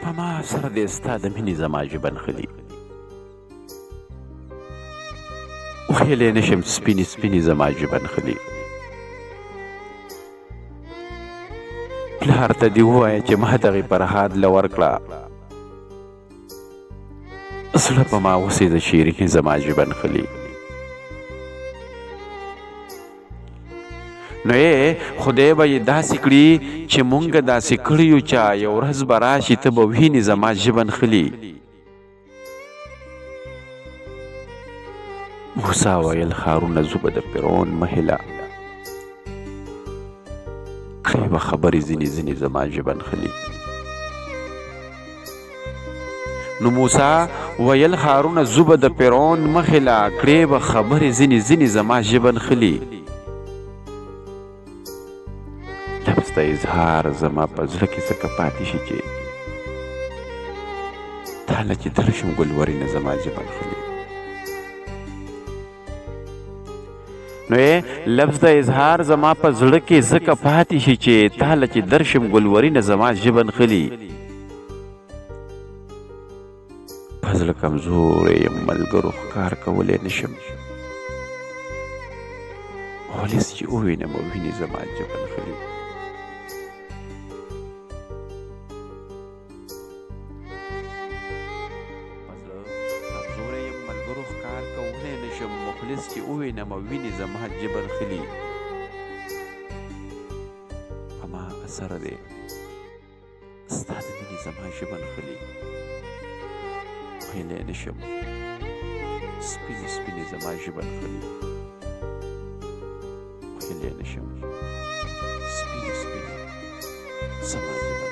په ما سر دې ستا د مینې زما ژبه نښلي. ویلی نه شم سپینې سپینې زما ژبه نښلي. پلار ته دې ووایه چې ما دغې فرهاد له ورکړه. زړه په ما وسېده شیرینې زما ژبه نښلي. نو یې خدای به یې داسې کړي چې مونږ داسې کړي یو چا یو ورځ به راشي ته به وینې زما ژبه نښلي. موسی ویل ښارونه ځو به د فرعون مخې له کړې به خبرې ځینې ځینې زما ژبه نښلي. نو موسی ویل ښارونه ځو به د فرعون مخې له کړې به خبرې ځینې ځینې زما ژبه نښلي. لفظ د اظهار زما په زړه کې ځکه پاتې شي چې تاله چې درشم ګلورینه زما ژبه نښلي. نو یې لفظ د اظهار زما په زړه کې ځکه پاتې شي چې تاله چې درشم ګلورینه زما ژبه نښلي. په زړه کمزوری یم ملګرو ښکار کولی نشم ولس چې ووینم ویني زما ژبه نښلي. په زړه کمزوری یم ملګرو ښکار کولی نشم مخلص چې ووینم ویني زما ژبه نښلي. په ما اثر دی ستا د مینې زما ژبه نښلي. ویلی نه شم سپینې سپینې زما ژبه نښلي. ویلی نه شم سپینې سپینې زما ژبه.